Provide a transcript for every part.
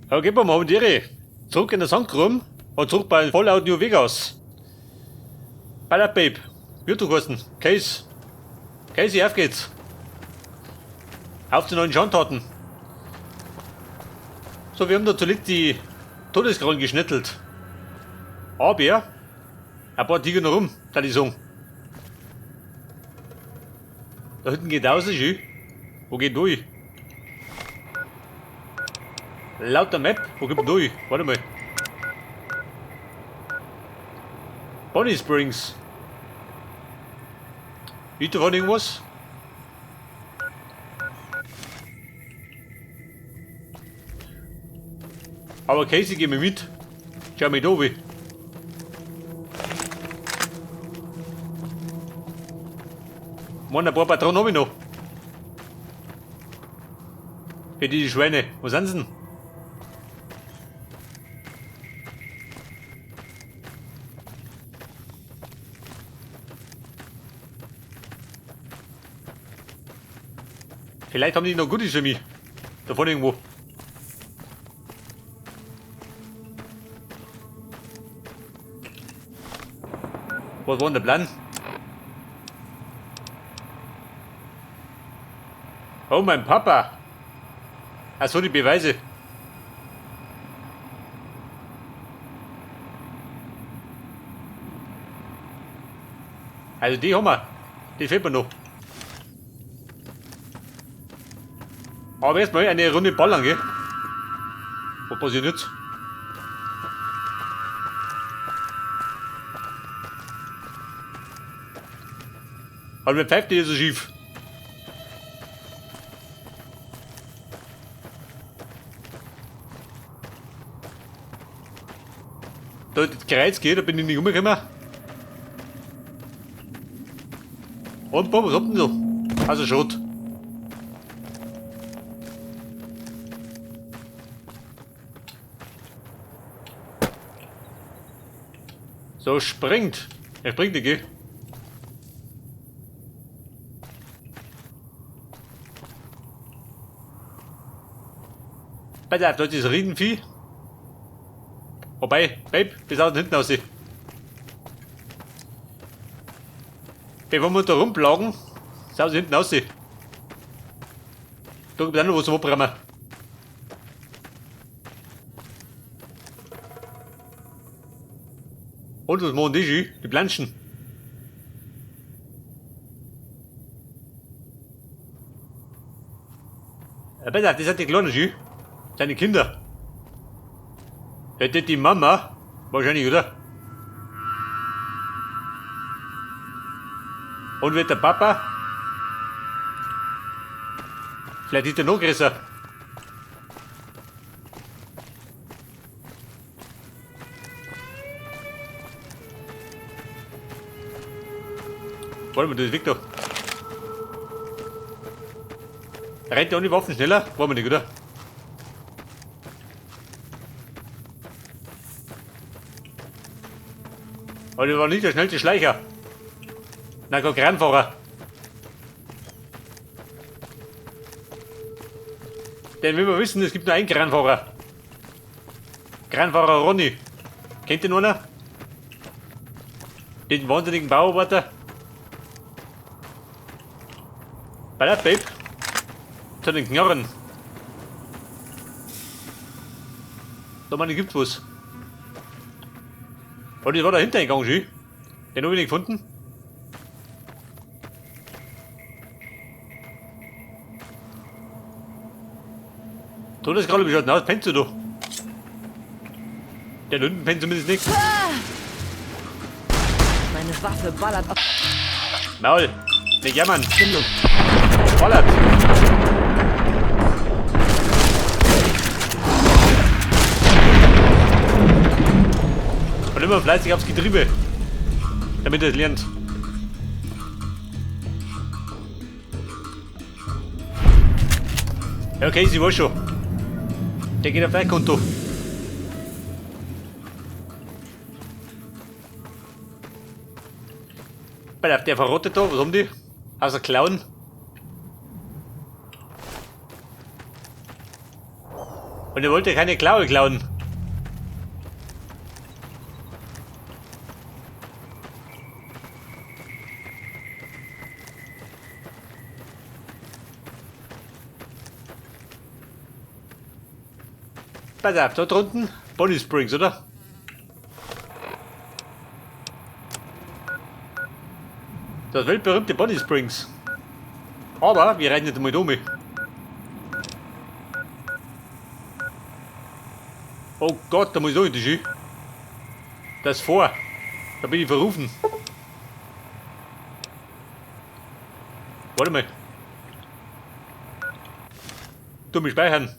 Okay, wir haben die Zurück in der Sandgruben und zurück bei Fallout New Vegas. Bei der Babe. Wie du? Case. Casey, auf geht's. Auf zu neuen Schandtaten. So, wir haben da zuletzt die Todeskrallen geschnittelt. Aber ein paar Tiger noch rum, da ich sagen. Da hinten geht aus, schön. Wo geht durch? Laut der Map, wo geht man durch? Warte mal. Bonnie Springs. Ist davon irgendwas? Aber Casey, geh mir mit. Schau mich da wie. Mann, ein paar Patronen hab ich noch. Für die Schweine. Wo sind sie denn? Vielleicht haben die noch Goodies für mich. Da vorne irgendwo. Was war denn der Plan? Oh, mein Papa. Achso, die Beweise. Also die haben wir. Die fehlt mir noch. Aber erstmal eine Runde ballern, gell? Was passiert jetzt? Aber mir pfeift die so schief. Da das Kreuz geht, da bin ich nicht umgekommen. Und boah, was habt ihr denn da? Also Schrott. So, springt. Er springt nicht, gell? Pass auf, da ist das Riesenvieh. Wobei, Babe, bis außen hinten aussieht. Bevor wir da rumplagen, schaut hinten aussieht. Da gibt es auch noch was zum Abräumen. Und was machen die schon? Die Planschen. Ja, pass auf, das sind die Kleinen schon. Seine Kinder. Hätte die Mama wahrscheinlich, oder? Und wird der Papa? Vielleicht ist er noch größer. Warte mal, das ist weg da. Rennt der ohne Waffen schneller? Wollen wir nicht, oder? Aber das war nicht der schnellste Schleicher. Na, kein Kranfahrer. Denn wie wir wissen, es gibt nur einen Kranfahrer. Kranfahrer Ronny. Kennt den einer? Den wahnsinnigen Bauarbeiter. Bei der Babe. Zu den Knarren. Da meine gibt's was. Und das war der Hintereingang schon. Den hab ich nicht gefunden. Todeskralle, wie schaut denn aus? Pennst du da? Der hinten pennt zumindest nicht. Meine Waffe ballert auf. Maul! Nicht jammern! Ballert! Und immer fleißig aufs Getriebe, damit er es lernt. Ja, okay, sie war schon. Der geht auf dein Konto. Pass auf, der verrottet da, was haben die? Außer Klauen. Und er wollte keine Klaue klauen. Pass auf, da drunten Bonnie Springs, oder? Das weltberühmte Bonnie Springs. Aber wir reiten jetzt mal um. Oh Gott, da muss ich auch in die Ski. Das vor. Da bin ich verrufen. Warte mal. Du mich speichern.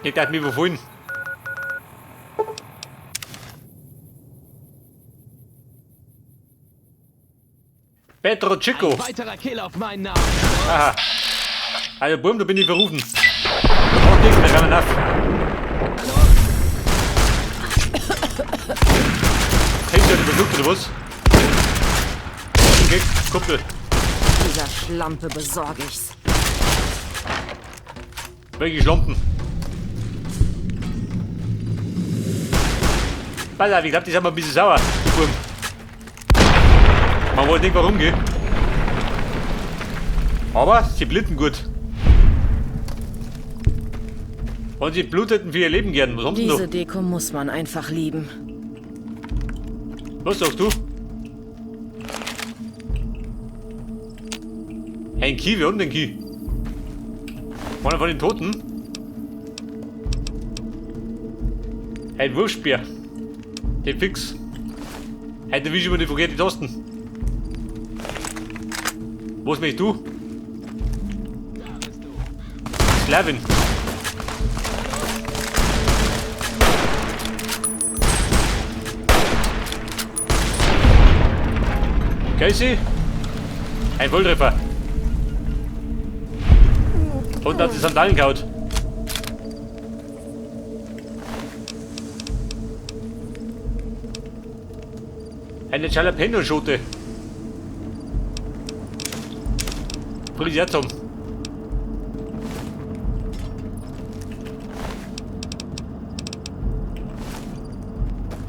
Ich darf mich überfallen. Pedro Chico. Ein weiterer Kill auf meinen Namen. Aha. Also Burm, da bin ich verrufen. Da braucht nichts mehr, rennen auf. Hey, sie hat überschluckt oder was? Okay, Kumpel. Dieser Schlampe besorge ich's. Welche Schlampen? Pass auf, ich glaub, die sind mal ein bisschen sauer, die Burm. Man weiß nicht warum, gell? Aber sie bluten gut. Und sie bluteten für ihr Leben gern. Was haben sie Diese noch? Deko muss man einfach lieben. Was sagst du? Ein Key, wir haben den Key. Einer von den Toten. Ein Wurfspeer. Den fix. Heute wische ich mir die verkehrte Tasten. Was möchtest du? Sklavin. Casey? Ein Volltreffer. Und hat die Sandalen gehaut. Eine Jalapeno-Schote. Brilliatum.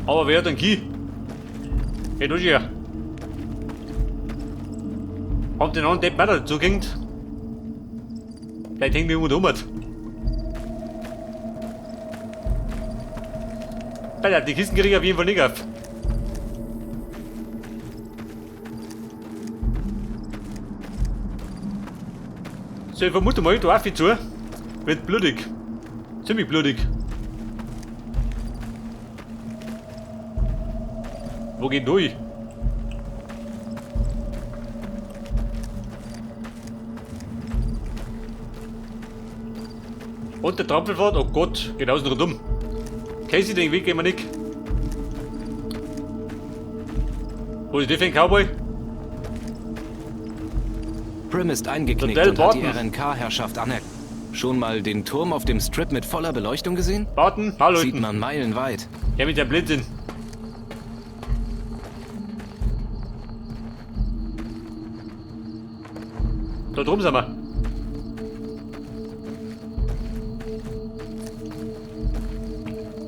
Aber wer hat einen Key? Hey, du hier. Haben den anderen Depp auch dazu gehängt? Vielleicht hängt mir jemand um. Alter, die Kisten krieg ich auf jeden Fall nicht auf. So, ich vermute mal, da auf ich zu. Wird blutig. Ziemlich blutig. Wo geht durch? Und der Trampelpfad, oh Gott, geht außen rundum. Casey, den Weg gehen wir nicht. Wo ist der für ein Cowboy? Prim ist eingeknickt Hotel und hat die Barton. RNK-Herrschaft anerkannt. Schon mal den Turm auf dem Strip mit voller Beleuchtung gesehen? Warten, hallo. Sieht man meilenweit. Ja, mit dem Blödsinn. Da drum sind wir.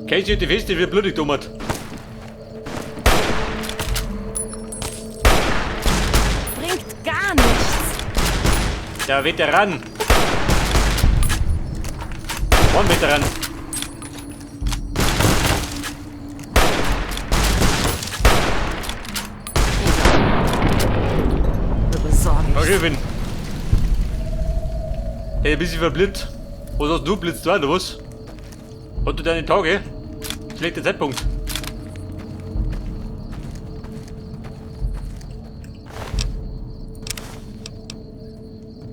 Casey, die Feste wird blutig dummert. Bringt gar nichts. Der Veteran. One Veteran. Besorge ich's. Okay, Finn. Hey, ein bisschen verblitzt. Was hast du blitzt du auch, oder was? Hast du deine Tage? Schlechter Zeitpunkt.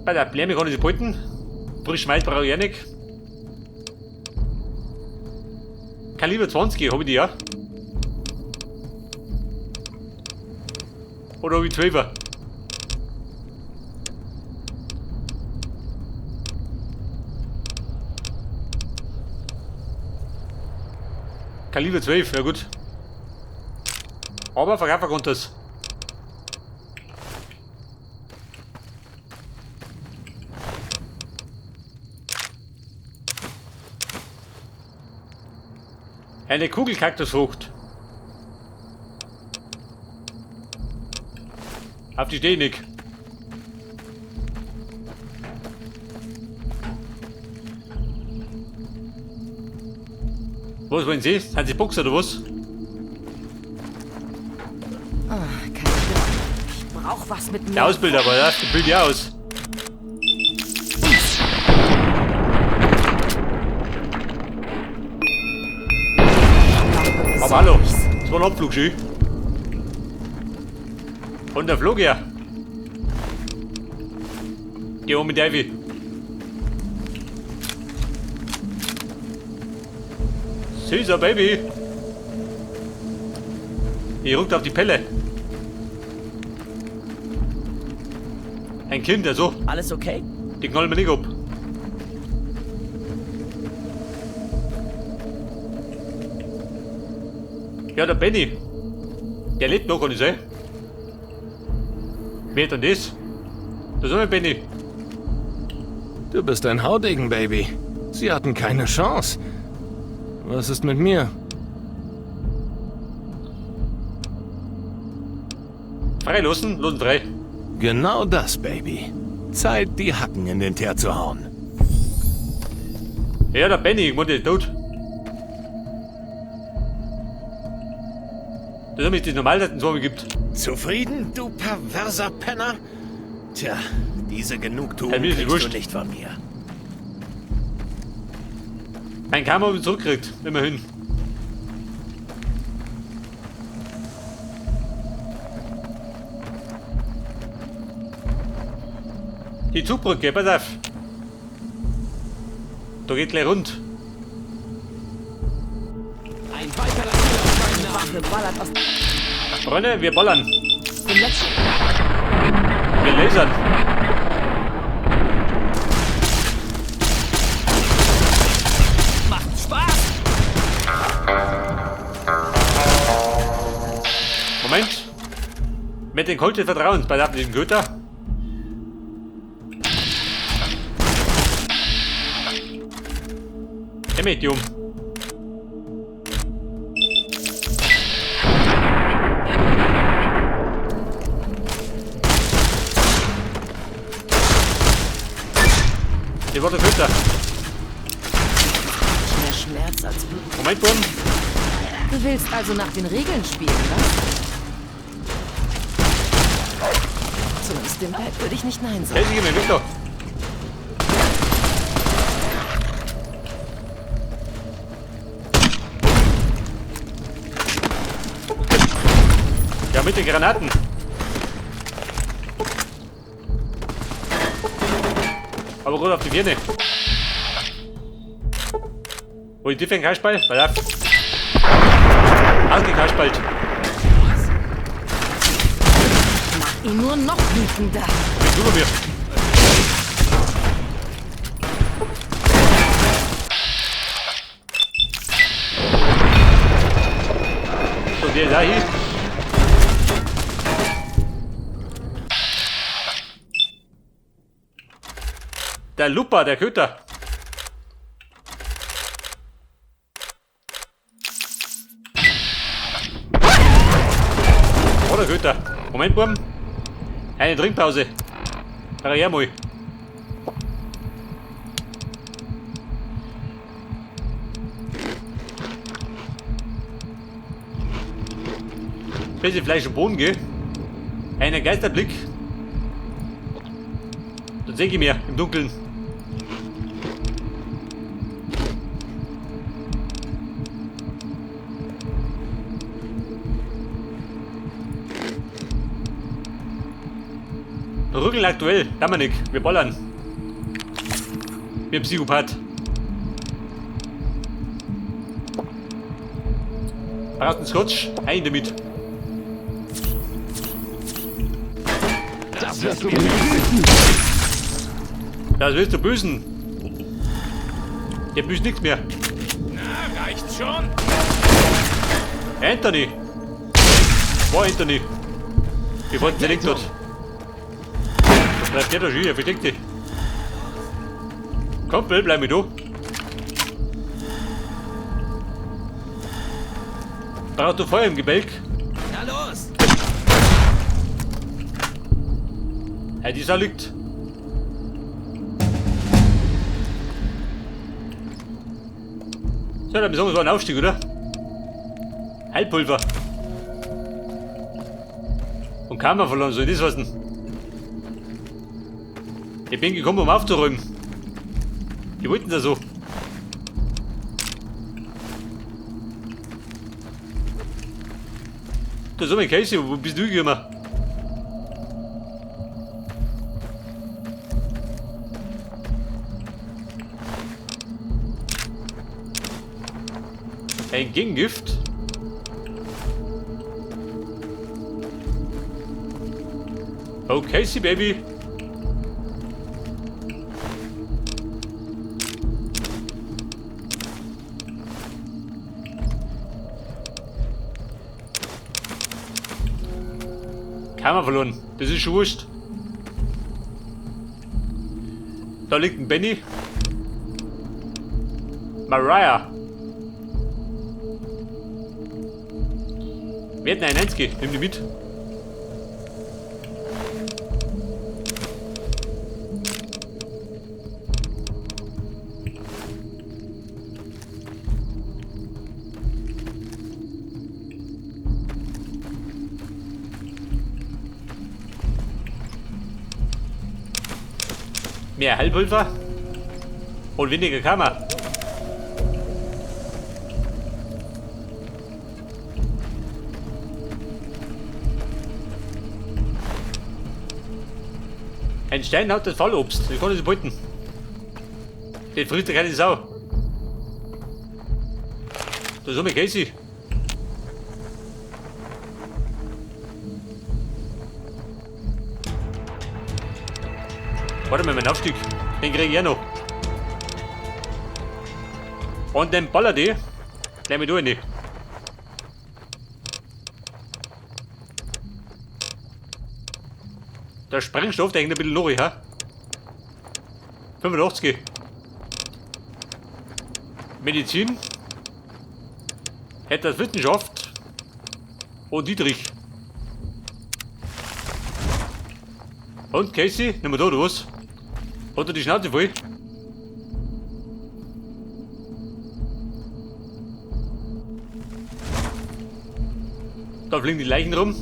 Bei der Bläme kann ich sie behalten. Frisch Mais brauche ich auch nicht. Kaliber 20, hab ich die ja? Oder hab ich 12er? Kaliber 12, ja gut. Aber verkaufen konnte es. Eine Kugelkaktusfrucht. Auf die stehe ich. Was wollen Sie? Sind Sie Boxer oder was? Ah, kein Glück. Ich brauch was mit Der mehr. Ausbilder war das, der bildet ja aus. Aber hallo, das war ein Abflug, schön. Und der Flug ja. Geh um mit Ivy. Süßer Baby. Ich ruckt auf die Pelle. Ein Kind, also. Alles okay? Die knallen wir nicht ab. Ja, der Benny. Der lebt noch, kann ich sein. Wer hat denn das? Das ist mein Benny. Du bist ein Haudegen, Baby. Sie hatten keine Chance. Was ist mit mir? Freilassen, losen frei. Genau das, Baby. Zeit, die Hacken in den Teer zu hauen. Ja, der Benny, ich meine, der ist tot. Das ist nicht normal, dass es einen Zombie gibt. Zufrieden, du perverser Penner? Tja, diese Genugtuung Ja, mir ist kriegst wurscht. du nicht von mir. Mein Karma habe ich zurückgekriegt, immerhin. Die Zugbrücke, pass auf. Da geht gleich rund. Ein weiterer Killer auf meinen Namen. Waffe ballert aus Freunde, wir ballern. dem letzten. Wir lasern. Macht Spaß! Moment. Mit dem Colt des Vertrauens. Pass auf, diesen Köter. Der Medium. Der war der Köter. Mehr Schmerz als Blut. Moment, Buben. Du willst also nach den Regeln spielen, was? Zu einem Stimpack würde ich nicht nein sagen. Helfen Sie mir, weg da. Ja, mit den Granaten. Aber gut auf die Birne. Wo ist die für ein Kasperl? Pass auf. Ausgekaspelt. Mach ihn nur noch wütender. Bist du bei mir? So, der da hier. Der Lupa, der Köter. Oh, der Köter. Moment, Buben. Eine Trinkpause. Her mal. Bisschen Fleisch und Boden, gell? Einen Geisterblick. Dann seh ich mehr im Dunkeln. Rücken aktuell, Dominik, wir bollern. Wir Psychopath. Brauchst einen Scotch? Ein damit. Das wirst du büßen. Das willst du büßen. Der büßt nichts mehr. Na, reicht schon? Anthony! Wo Anthony? Wir wollten den dort. Was bleibt der da schön? Er versteckt sich. Komm, Bill, bleib mit du. Braucht du Feuer im Gebälk? Na los! Hey, die Sau liegt. So, dann besorgen wir so einen Aufstieg, oder? Heilpulver. Und Karma verloren, soll das was denn? Ich bin gekommen, um aufzuräumen. Die wollten das so. Da ist mein Casey, wo bist du gekommen? Ein Gegengift. Oh, Casey, Baby. Kammer verloren. Das ist schon wurscht. Da liegt ein Benny. Mariah. Wert 99, nimm die mit. Mehr Heilpulver und weniger Karma. Ein Stein hat das Fallobst, ich kann es beuten. Den frisst ja keine Sau. Da ist mein Casey. Warte mal, mein Aufstieg. Den krieg ich ja noch. Und den baller die. Gleich mit rein. Der Sprengstoff, der hängt ein bisschen noch, ha? 85. Medizin. Etwas Wissenschaft. Und Dietrich. Und Casey, nimm mal da, oder was? Hat er die Schnauze voll? Da fliegen die Leichen rum.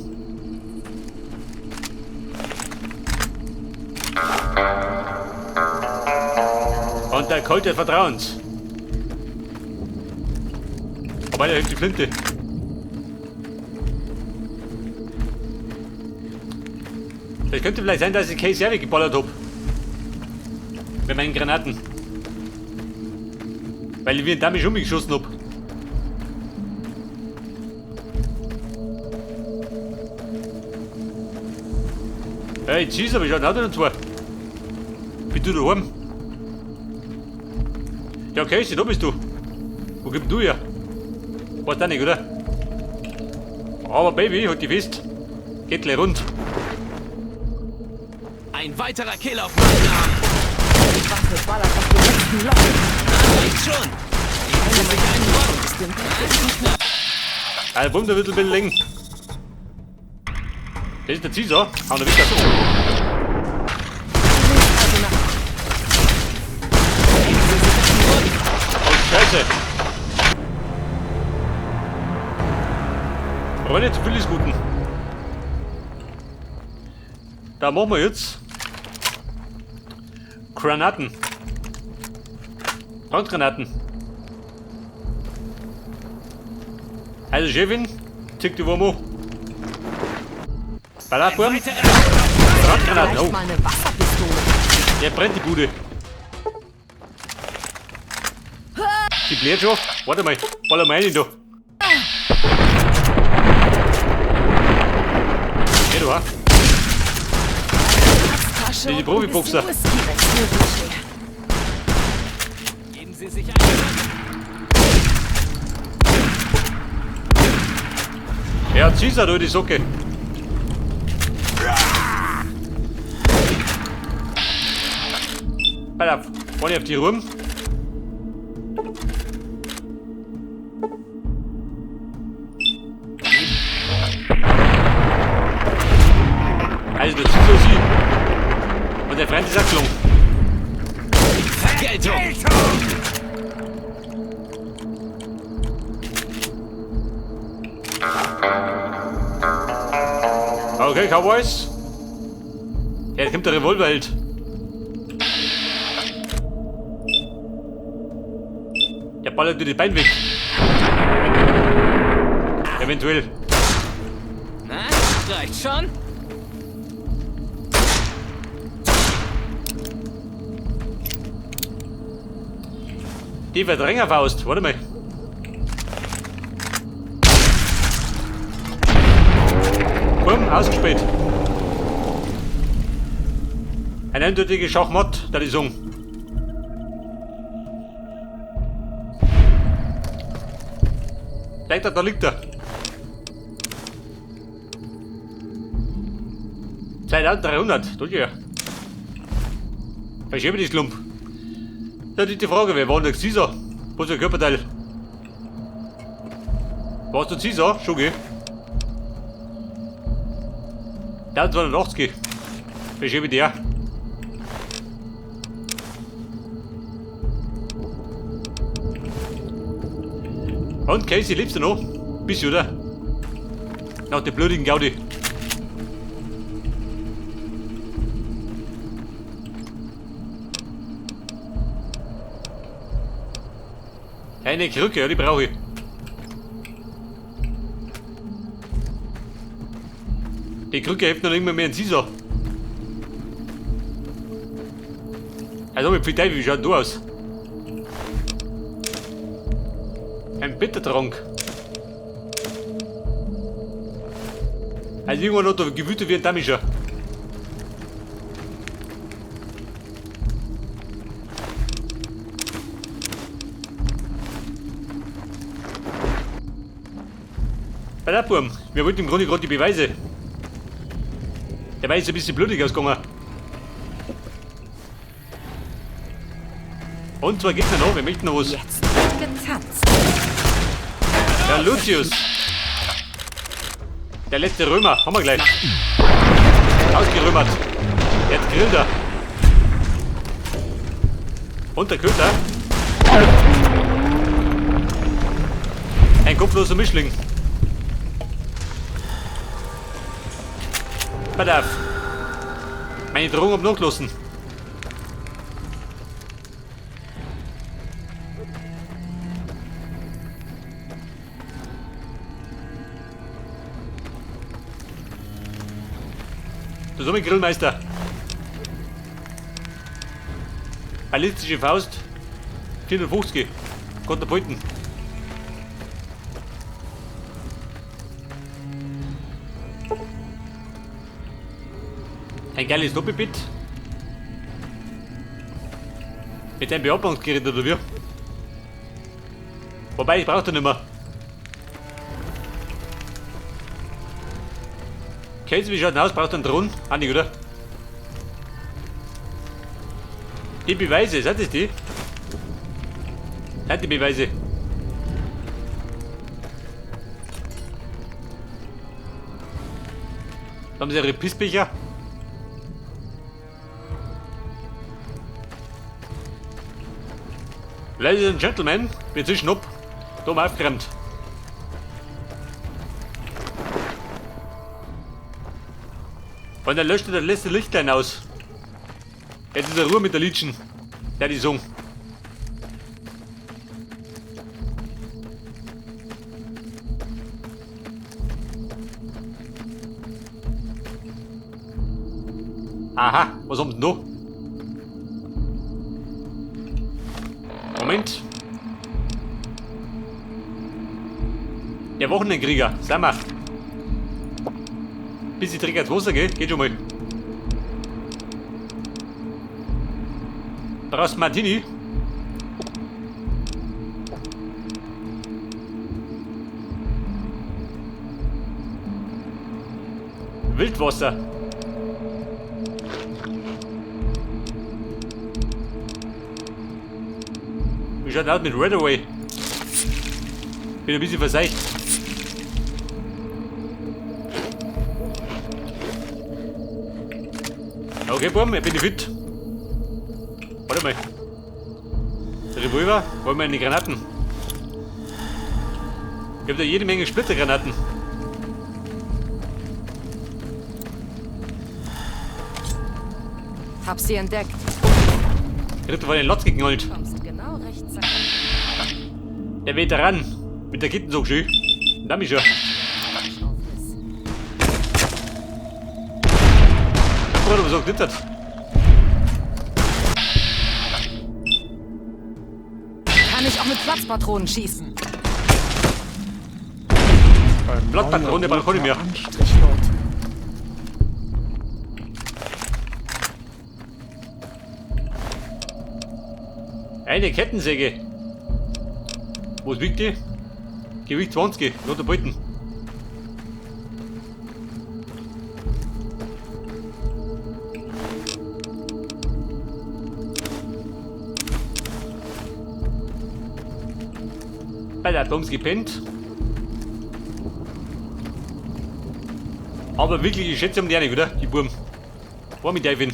Und der Colt des Vertrauens. Aber der hebt die Flinte. Das könnte vielleicht sein, dass ich Casey weggeballert hab. Mit meinen Granaten. Weil ich wie ein Dummy schon geschossen hab. Hey, jetzt schieß aber schon, hat er noch zwei. Bist du daheim? Ja, Casey, da bist du. Wo gibst du her? Weißt du nicht, oder? Aber Baby, halt dich fest. Geht gleich rund. Ein weiterer Kill auf meinen Arm. Die Waffe ballert auf den letzten Loch. Reicht schon. Geben Sie sich einen Ruck. Also, bumm, der wird ein bisschen länger. Das ist der Caesar. Hau noch wieder. Oh, Scheiße. Aber nicht zu viel des Guten. Da machen wir jetzt Granaten. Handgranaten. Also Chefin, zieh die Wurm an. Ballerwurm. Handgranaten. Oh. Vielleicht mal eine Wasserpistole. Der brennt die Bude. Die bläht schon. Warte mal, baller mal rein da. Geh du, ha? Tasche Die und ein Profiboxer. bisschen Whisky, wenn's nötig wär. Geben Sie sich einen Ruck. Ja, Caesar, du, die Socke. Pass auf, vorne auf die rum. Freund ist auch gelungen. Vergeltung! Okay, Cowboys. Ja, jetzt kommt der Revolverheld. Der ballert dir die Beine weg. Eventuell. Na, reicht schon? Die Verdrängerfaust. Warte mal. Bumm, ausgespielt. Ein eindeutiger Schachmatt, da die sagen. Da, da liegt er. 2300, tut ja. Verschiebe die Slump. Da ist die Frage, wer war denn der Caesar? Wo ist der Körperteil? Warst du Caesar? Schon, gell? 1280. Verschiebe der. Und Casey, lebst du noch? Bist du, oder? Nach der blödigen Gaudi. Eine Krücke, ja, die brauche ich. Die Krücke hilft noch immer mehr in Caesar. Also mit viel Teufel, wie schaut denn du aus? Ein Bittertrank. Also irgendwann hat er gewütet wie ein Damischer. Bei der Burm, wir wollten im Grunde gerade die Beweise. Der Weiß ist ein bisschen blutig ausgegangen. Und zwar geht's noch, wir möchten noch was. Jetzt wird getanzt. Der Lucius. Der letzte Römer, haben wir gleich. Ausgerömert. Jetzt grillt er. Und der Köter. Ein kopfloser Mischling. Pass auf. Meine Drohung hab nachgelassen. Das ist mein Grillmeister. Ballistische Faust. 450. Katapulten. Ein geiles Doppelbit. Mit einem Beatmungsgerät oder wie? Wobei, ich brauche da nicht mehr. Casey, wie schaut denn aus? Braucht einen Drohnen? Auch nicht, oder? Die Beweise, sind das die? Sind die Beweise? Da haben sie ihre Pissbecher. Ladies and Gentlemen, wir zischen ab. Da haben wir aufgeräumt. Und dann löscht er das letzte Lichtlein aus. Jetzt ist er Ruhe mit der Liedchen. Der die Song. Aha, was haben sie denn da? Moment. Der Wochenendkrieger, sag mal. Bisschen Dreck ins Wasser, gell? Geht schon mal. Brauchst du Martini? Wildwasser. Wie schaut aus mit Redaway? Bin ein bisschen verseicht. Okay, Buben, ich bin fit. Warte mal. Der Revolver, wollen wir in die Granaten? Ich hab da jede Menge Splittergranaten. Hab sie entdeckt. Ich hab da von den Lotz geknallt. Kommst genau rechtzeitig. Der Veteran. Mit der Kitten so schön. Da mich schon. Bruder, was glitzert. Kann ich auch mit Platzpatronen schießen? Blattpatrone brauche ich mehr. Anstrich rot. Eine Kettensäge. Was wiegt die? Gewicht 20, nur der Beuten. Bei der Atoms gepennt. Aber wirklich, ich schätze um die nicht, oder? Die Burm. War mit Devin.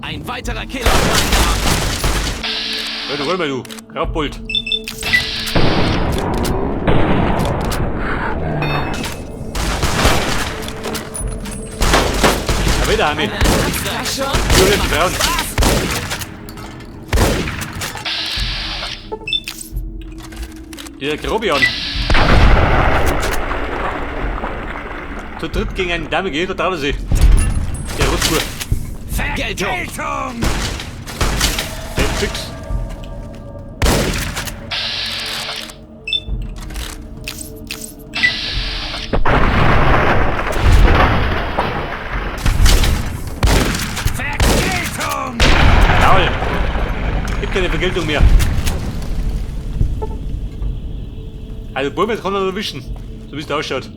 Ein weiterer Killer auf meinen Namen. Ja, du hol mal, du. Raubbold. Da wieder, Ami. Du Frauen. Der Grobian. Zu dritt gegen eine Dame geht, da traut er sich. Der Rotspur. Vergeltung! Der fix. Vergeltung! Jawohl. Gibt keine Vergeltung mehr. Also Bäume kann er noch wischen, so wie es da ausschaut.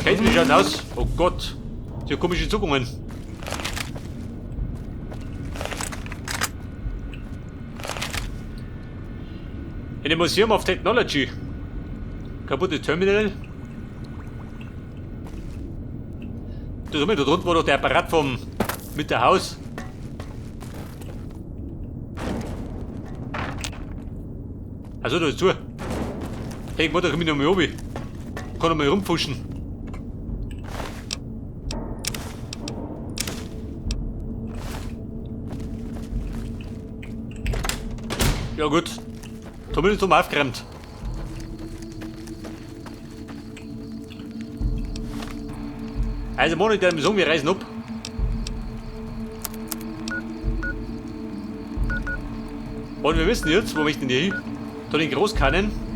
Kate, wie schaut's aus? Oh Gott, so komische Zuckungen. In dem Museum of Technology. Kaputtes Terminal. Da drunten war doch der Apparat vom mit der Haus. Also da ist zu. Hey, ich wollte doch noch mal oben. Kann noch mal rumpfuschen. Ja gut. Zumindest zum aufgeräumt. Also morgen ich sagen, wir reisen ab. Und wir wissen jetzt, wo möchten die hin? Da den Großkannen.